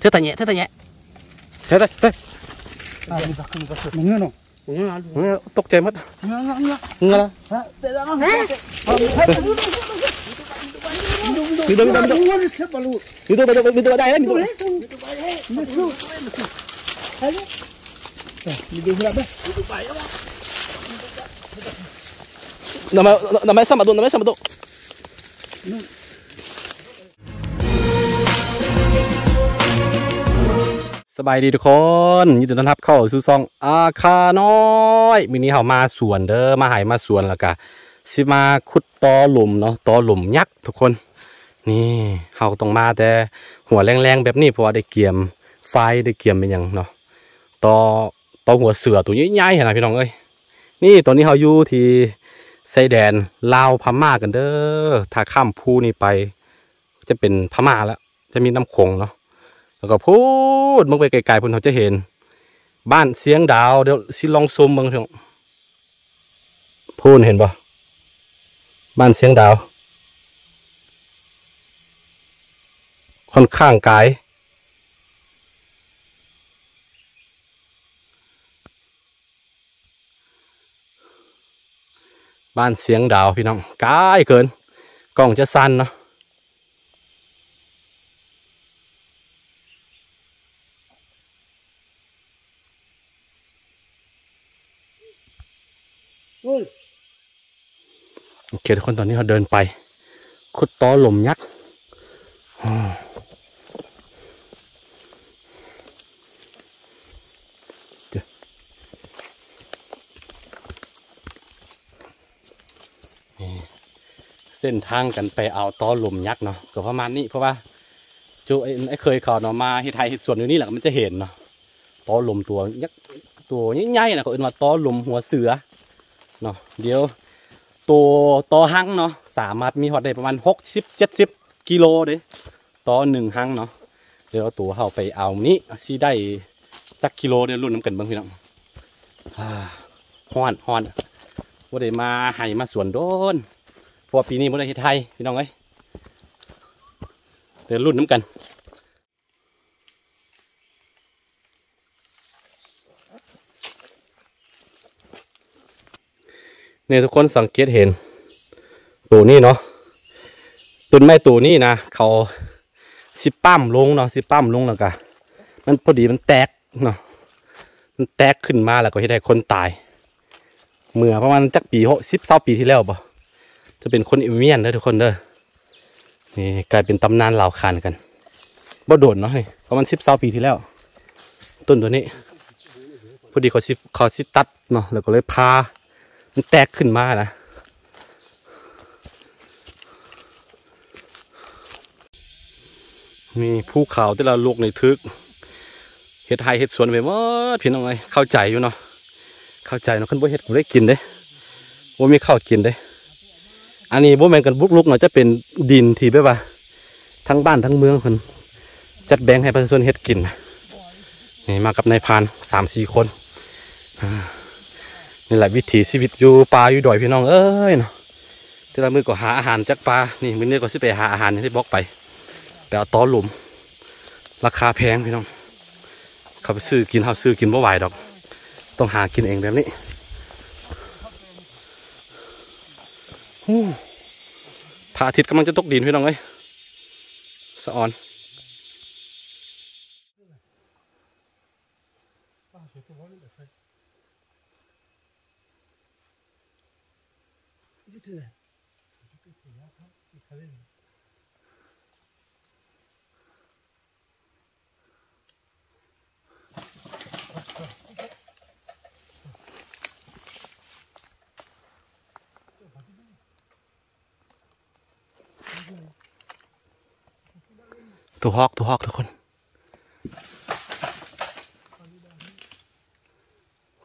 ເທຕະແຍະ ເທຕະແຍະ ເທຕະ ເທ ມັນເງືອເນາະ ເງືອ ຕົກໃຈໝົດ ເງືອ ເງືອ ເງືອລະ ມີໂຕ ມີໂຕ ມີໂຕ ມີໂຕ ມີໂຕ ມີໂຕ ໄດ້ແລ້ວ ມີໂຕ ມີໂຕ ມີໂຕ ນຳມາ ນຳມາສາມໂຕ ນຳມາສາມໂຕ. ສະບາຍດີທຸກຄົນ ຍິນດີຕ້ອນຮັບເຂົ້າສູ່ຊ່ອງອາຄານ້ອຍ. ມື້ນີ້ເຮົາມາສວນເດີ ມາໄຮ່ມາສວນ ແລ້ວກະຊິມາຂຸດຕໍຫຼົມເນາະ ຕໍຫຼົມຍັກທຸກຄົນ. ນີ້ເຮົາຕ້ອງມາແຕ່ຫົວແລງໆແບບນີ້ ເພາະວ່າໄດ້ກຽມໄຟ ໄດ້ກຽມອີ່ຫຍັງເນາະ ຕໍ່ ຕໍ່ຫົວເສືອໂຕໃຫຍ່ໆຫັ້ນນະ ພີ່ນ້ອງເອີຍ. ນີ້ຕອນນີ້ເຮົາຢູ່ທີ່ຊາຍແດນລາວພະມ້າກັນເດີ. ຖ້າຂ້າມພູນີ້ໄປຈະເປັນພະມ້າແລ້ວ ຈະມີນ້ຳໂຂງເນາະ. ແລ້ວກໍພຸ້ນ ເບິ່ງໄປໄກໆພຸ້ນ ເຮົາຈະເຫັນບ້ານຊຽງດາວ. ດຽວຊິລອງຊູມເບິ່ງ ພຸ້ນ ເຫັນບໍ່? ບ້ານຊຽງດາວ ຂ້ອນຂ້າງໄກ. ບ້ານຊຽງດາວ ພີ່ນ້ອງ ໄກເກີນ ກ້ອງຈະສັ່ນເນາະ. ໂອເຄທຸກຄົນ ຕອນນີ້ເຮົາເດີນໄປຂຸດຕໍຫຼົມຍັກ. ນີ້ ເສັ້ນທາງກັນໄປເອົາຕໍຫຼົມຍັກເນາະ ກໍປະມານນີ້. ເພາະວ່າຈຸ ໄອ້ ໄອ້ເຄີຍເຂົາເນາະ ມາເຮັດໄຮ່ເຮັດສວນຢູ່ນີ້ແຫຼະ ມັນຈະເຫັນເນາະ ຕໍຫຼົມຕົວຍັກ ຕົວໃຫຍ່ໆນະ ເຂົາເອີ້ນວ່າຕໍຫຼົມຫົວເສືອເນາະ. ດຽວໂຕ ຕໍ່ຮັງເນາະ ສາມາດມີຮອດໄດ້ປະມານຫົກສິບ ເຈັດສິບກິໂລເດ້ ຕໍ່ໜຶ່ງຮັງເນາະ. ດຽວໂຕເຮົາໄປເອົານີ້ ຊິໄດ້ຈັກກິໂລ ດຽວລຸ້ນນຳກັນເບິ່ງ ພີ່ນ້ອງ. ຮ້ອນ ຮ້ອນ ບໍ່ໄດ້ມາໄຮ່ມາສວນດົນ ເພາະວ່າປີນີ້ບໍ່ໄດ້ເຮັດໄຮ່ ພີ່ນ້ອງເອີຍ. ດຽວລຸ້ນນຳກັນ. ນີ້ທຸກຄົນສັງເກດເຫັນໂຕນີ້ເນາະ ຕົ້ນໄມ້ໂຕນີ້ນະ ເຂົາຊິປ້ຳລົງເນາະ ຊິປ້ຳລົງ ແລ້ວກະມັນພໍດີມັນແຕກເນາະ ມັນແຕກຂຶ້ນມາ ແລ້ວກໍເຮັດໃຫ້ຄົນຕາຍ ເມື່ອປະມານຈັກປີ ຫົກສິບ ຊາວປີທີ່ແລ້ວບໍ ຈະເປັນຄົນເອວຽນເດີທຸກຄົນເດີ. ນີ້ກາຍເປັນຕຳນານລາວຂານກັນ ບໍ່ດົນເນາະ ນີ້ປະມານສິບ ຊາວປີທີ່ແລ້ວ ຕົ້ນໂຕນີ້ ພໍດີເຂົາຊິ ເຂົາຊິຕັດເນາະ ແລ້ວກໍເລີຍຜ່າ ມັນແຕກຂຶ້ນມານະ. ນີ້ພູເຂົາແຕ່ລະລູກນີ້ຖືກເຮັດໄຮ່ເຮັດສວນໄປໝົດ ພີ່ນ້ອງເອີຍ. ເຂົ້າໃຈຢູ່ເນາະ ເຂົ້າໃຈເນາະ ຄັນບໍ່ເຮັດກໍບໍ່ໄດ້ກິນເດ້ ບໍ່ມີເຂົ້າກິນເດ້. ອັນນີ້ບໍ່ແມ່ນການບຸກລຸກເນາະ ຈະເປັນດິນທີ່ແບບວ່າທາງບ້ານທາງເມືອງເພິ່ນຈັດແບ່ງໃຫ້ປະຊາຊົນເຮັດກິນ. ນີ້ມາກັບນາຍພານສາມສີ່ຄົນ. ອ່າ ນີ້ແຫຼະວິຖີຊີວິດຢູ່ປ່າຢູ່ດອຍ ພີ່ນ້ອງເອີຍເນາະ. ແຕ່ລະມື້ກໍຫາອາຫານຈາກປ່າ. ນີ້ມື້ນີ້ກໍຊິໄປຫາອາຫານຢ່າງທີ່ບອກໄປ ໄປເອົາຕໍຫຼົມ ລາຄາແພງ ພີ່ນ້ອງ. ເຂົາໄປຊື້ກິນ ເຮົາຊື້ກິນບໍ່ໄຫວດອກ ຕ້ອງຫາກິນເອງແບບນີ້. ໂອ້ ພະອາທິດກຳລັງຈະຕົກດິນ ພີ່ນ້ອງເອີຍ ສະອອນ. ໂຕຮອກ ໂຕຮອກທຸກຄົນ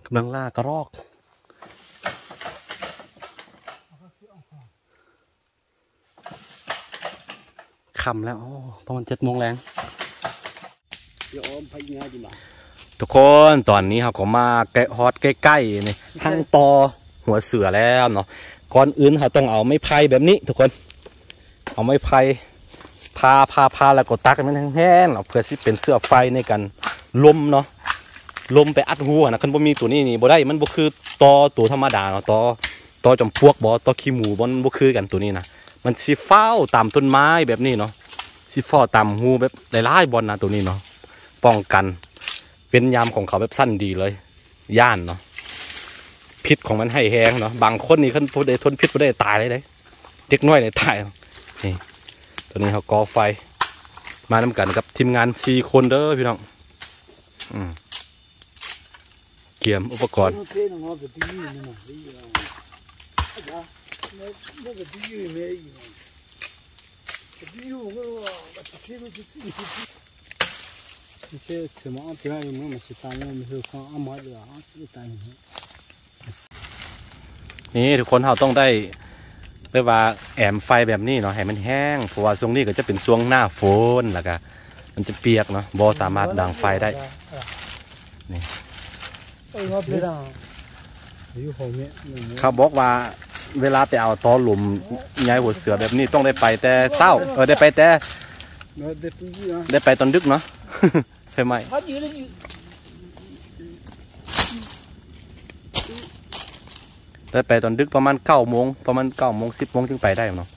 ກຳລັງລ່າກະຮອກ. ຄ່ຳແລ້ວ ໂອ້ ປະມານເຈັດໂມງແລງ. ທຸກຄົນ ຕອນນີ້ເຮົາກໍມາໃກ້ ຮອດໃກ້ໆນີ້ ທັງຕໍ່ຫົວເສືອແລ້ວເນາະ. ກ່ອນອື່ນເຮົາຕ້ອງເອົາໄມ້ໄຜ່ແບບນີ້ທຸກຄົນ ເອົາໄມ້ໄຜ່ ຜ່າ ຜ່າ ຜ່າ ແລ້ວກໍຕັກໃຫ້ມັນແຫ້ງໆເນາະ ເພື່ອຊິເປັນເຊື້ອໄຟໃນການລົມເນາະ ລົມໄປອັດຮູຫັ້ນນະ. ຄັນບໍ່ມີໂຕນີ້ນີ້ບໍ່ໄດ້ ມັນບໍ່ຄືຕໍໂຕທຳມະດາເນາະ ຕໍ ຕໍຈອມປວກບໍ ຕໍຂີ້ໝູບໍ ມັນບໍ່ຄືກັນໂຕນີ້ນະ. ມັນຊິຟ້າວຕາມຕົ້ນໄມ້ແບບນີ້ເນາະ ຊິຟ້າວຕາມຮູແບບຫຼາຍໆບ່ອນນະ ໂຕນີ້ເນາະ ປ້ອງກັນເປັນຍາມຂອງເຂົາແບບຊັ້ນດີເລີຍ. ຢ້ານເນາະ ພິດຂອງມັນຮ້າຍແຮງເນາະ ບາງຄົນນີ້ຄັນຜູ້ໃດທົນພິດບໍ່ໄດ້ຕາຍເລີຍເດ້ ເດັກນ້ອຍນີ້ຕາຍ. ນີ້ ຕອນນີ້ເຮົາກໍ່ໄຟ ມານຳກັນກັບທີມງານສີ່ຄົນເດີພີ່ນ້ອງ. ອືມ ກຽມອຸປະກອນ ນີ້ທຸກຄົນ ເຮົາຕ້ອງໄດ້ ແບບວ່າແອມໄຟແບບນີ້ເນາະ ໃຫ້ມັນແຫ້ງ ເພາະວ່າຊ່ວງນີ້ກໍຈະເປັນຊ່ວງໜ້າຝົນ ແລ້ວກໍມັນຈະປຽກເນາະ ບໍ່ສາມາດດັງໄຟໄດ້. ນີ້ ເຂົາບອກວ່າເວລາໄປເອົາຕໍຫຼົມໃຍຫົວເສືອແບບນີ້ ຕ້ອງໄດ້ໄປແຕ່ເຊົ້າ ເອີ ໄດ້ໄປແຕ່ ໄດ້ໄປຕອນດຶກເນາະ ໄຟໄໝ້ ໄດ້ໄປຕອນດຶກປະມານເກົ້າໂມງ ປະມານເກົ້າໂມງ ສິບໂມງຈຶ່ງໄປໄດ້ເນາະ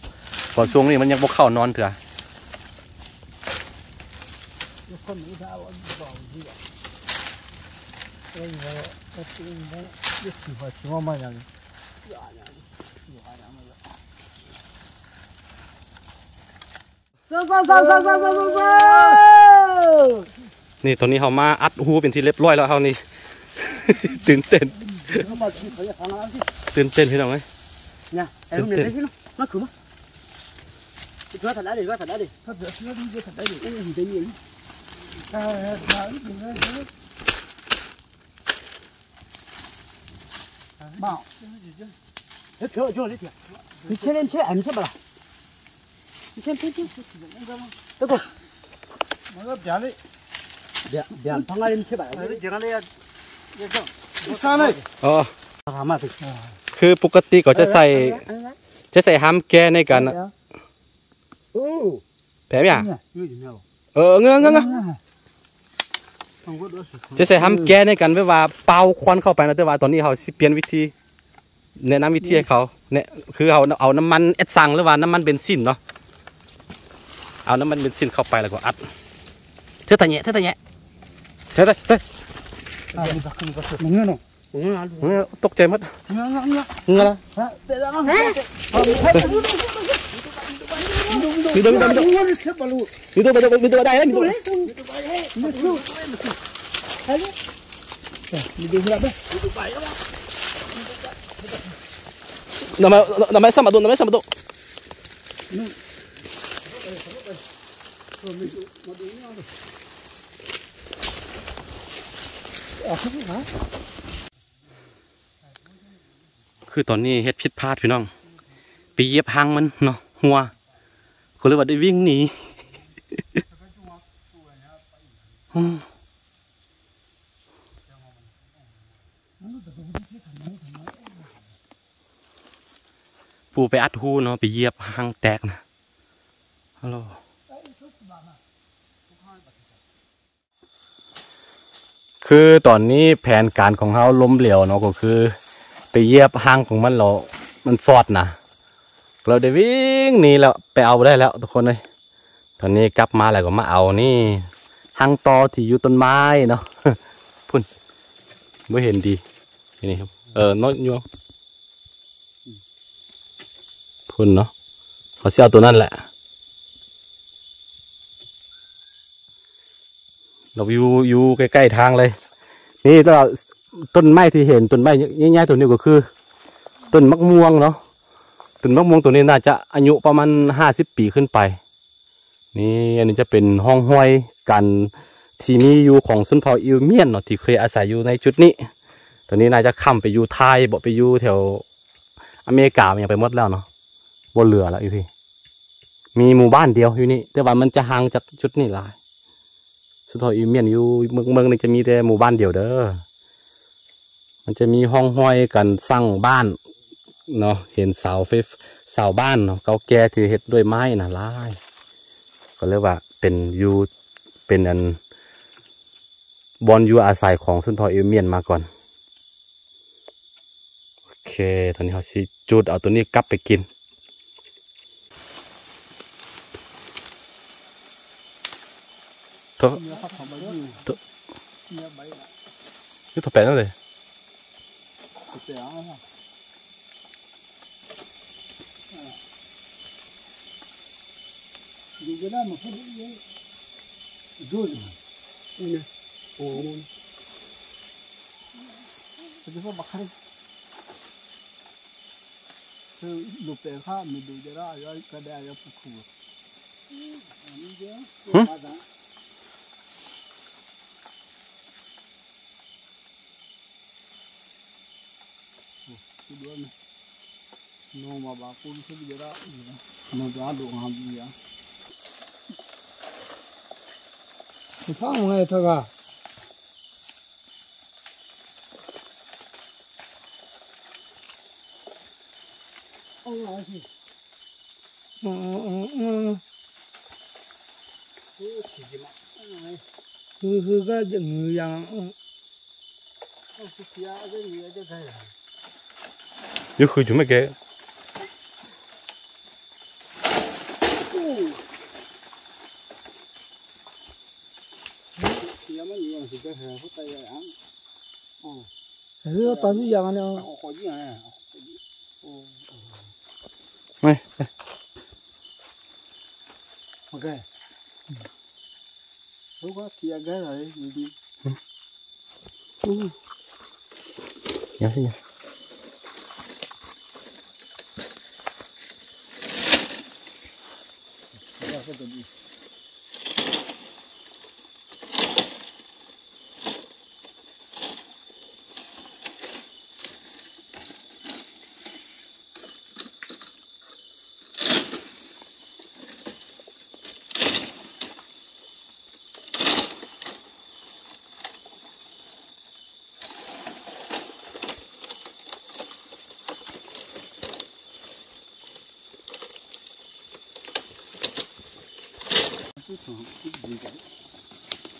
ເພາະຊ່ວງນີ້ມັນຍັງບໍ່ເຂົ້ານອນເທື່ອ. ນີ້ ຕອນນີ້ເຮົາມາອັດຮູເປັນທີ່ຮຽບຮ້ອຍແລ້ວ ເຮົານີ້ ຕື່ນເຕັ້ນ ຕື່ນເຕັ້ນພີ່ນ້ອງເອີຍ.ອໍ ຄືປົກກະຕິກໍຈະໃສ່ ຈະໃສ່ຫາມແກ່ໃນການ ແຜມຫຍັງ? ເອີ ເງືອ ເງືອ ເງືອ ຈະໃສ່ຫາມແກ່ໃນການແບບວ່າເປົ່າຄວັນເຂົ້າໄປນະ ແຕ່ວ່າຕອນນີ້ເຮົາຊິປ່ຽນວິທີ ແນະນຳວິທີໃຫ້ເຂົາ ແນະ ຄືເຮົາເອົານ້ຳມັນແອັດຊັງ ຫຼືວ່ານ້ຳມັນເບັນຊິນເນາະ ເອົານ້ຳມັນເບັນຊິນເຂົ້າໄປແລ້ວກໍອັດ ເທື່ອຕະແຍະ ເທື່ອຕະແຍະ ເທື່ອຕະ ເທື່ອ ເງືອ ເງືອ ຕົກໃຈໝົດ ເງືອ ເງືອ ເງືອລະ ມີໂດ ມີໂດ ມີໂດ ມີໂດ ມີໂດ ໄດ້ແລ້ວ ມີໂດ ມີໂດ ນຳມາ ນຳມາສາມາໂດ ນຳມາສາມາໂດ. ຄືຕອນນີ້ເຮັດຜິດພາດພີ່ນ້ອງ ໄປຢຽບຫາງມັນເນາະ ຮົ່ວ ກໍເລີຍວ່າໄດ້ວິ່ງໜີ. ຜູ້ໄປອັດຮູເນາະ ໄປຢຽບຫາງແຕກນະ. ຄືຕອນນີ້ແຜນການຂອງເຮົາລົ້ມເຫຼວເນາະ ກໍຄືໄປຢຽບຫາງຂອງມັນແລ້ວ ມັນຊອດນະ ເຮົາໄດ້ວິ່ງໜີແລ້ວ ໄປເອົາບໍ່ໄດ້ແລ້ວທຸກຄົນເອີຍ. ຕອນນີ້ກັບມາແລ້ວກໍມາເອົານີ້ ຫາງຕໍ່ທີ່ຢູ່ຕົ້ນໄມ້ເນາະ ພຸ້ນ ບໍ່ເຫັນດີ ນີ້ ເອີ ເນາະ ຢູ່ພຸ້ນເນາະ ເຮົາຊິເອົາໂຕນັ້ນແຫຼະ ເຮົາຢູ່ ຢູ່ໃກ້ໆທາງເລີຍ. ນີ້ ຕົ້ນໄມ້ທີ່ເຫັນ ຕົ້ນໄມ້ໃຫຍ່ໆໂຕນີ້ກໍຄືຕົ້ນໝາກມ່ວງເນາະ ຕົ້ນໝາກມ່ວງໂຕນີ້ໜ້າຈະອາຍຸປະມານຫ້າສິບປີຂຶ້ນໄປ. ນີ້ ອັນນີ້ຈະເປັນຮ່ອງຮອຍການທີ່ມີຢູ່ຂອງຊົນເຜົ່າອິວມຽນເນາະ ທີ່ເຄີຍອາໄສຢູ່ໃນຈຸດນີ້. ຕອນນີ້ໜ້າຈະຂ້າມໄປຢູ່ໄທບໍ ໄປຢູ່ແຖວອາເມລິກາຫຍັງໄປໝົດແລ້ວເນາະ ບໍ່ເຫຼືອແລ້ວຢູ່ພີ້. ມີໝູ່ບ້ານດຽວຢູ່ນີ້ ແຕ່ວ່າມັນຈະຫ່າງຈາກຈຸດນີ້ຫຼາຍ. ຊົນເຜົ່າອິວມຽນຢູ່ເມືອງ ເມືອງນີ້ຈະມີແຕ່ໝູ່ບ້ານດຽວເດີ. ມັນຈະມີຮ່ອງຮອຍການສ້າງບ້ານເນາະ ເຫັນເສົາໄຟ ເສົາບ້ານເນາະ ເກົ່າແກ່ທີ່ເຮັດດ້ວຍໄມ້ນະຫຼາຍ. ກໍເລີຍວ່າເປັນຢູ່ ເປັນອັນ ບ່ອນຢູ່ອາໄສຂອງຊົນເຜົ່າເອວຽນມາກ່ອນ. ໂອເຄ ຕອນນີ້ເຮົາຊິຈູດເອົາໂຕນີ້ກັບໄປກິນ. ໂທ ຢູ່ຕໍ່ແປນເລີຍ.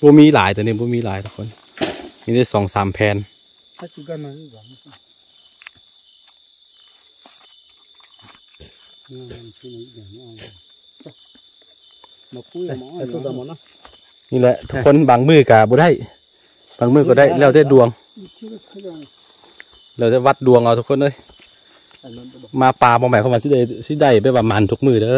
ບໍ່ມີຫຼາຍ ໂຕນີ້ບໍ່ມີຫຼາຍທຸກຄົນ ມີແຕ່ສອງສາມແຜ່ນ. ນີ້ແຫຼະທຸກຄົນ ບາງມື້ກະບໍ່ໄດ້ ບາງມື້ກໍໄດ້ ແລ້ວແຕ່ດວງ ແລ້ວແຕ່ວັດດວງເອົາທຸກຄົນເອີຍ. ມາປ່າບໍ່ໝາຍຄວາມວ່າຊິໄດ້ ຊິໄດ້ແບບວ່າໝານທຸກມື້ເດີ.